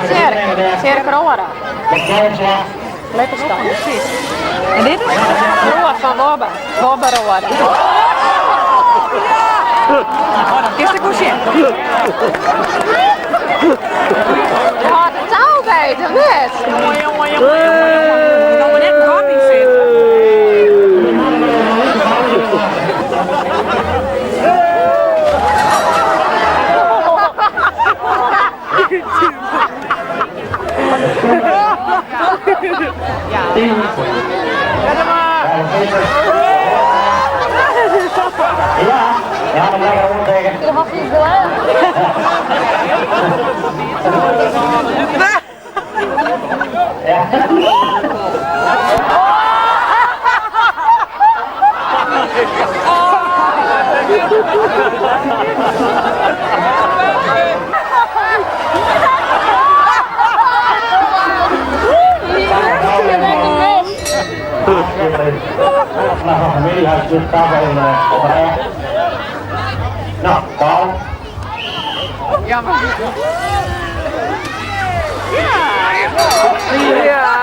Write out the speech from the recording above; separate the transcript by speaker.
Speaker 1: Tjerk, Tjerk Roorda. Lekker staan. Precies. En dit is? Roa van Wobbe. Wobbe Roorda. Oh, dat is de koesje. Je had het touw bij, of net? Jongen, jongen, jongen, jongen. Dan we net een gat in zitten.
Speaker 2: Ja, ja, dan lekker rondtrekken.
Speaker 1: Je had niet gedaan.
Speaker 2: Ja. Nou, familie had dus daar in op rij. Nou, Paul.
Speaker 1: Jammer. Ja. Ja.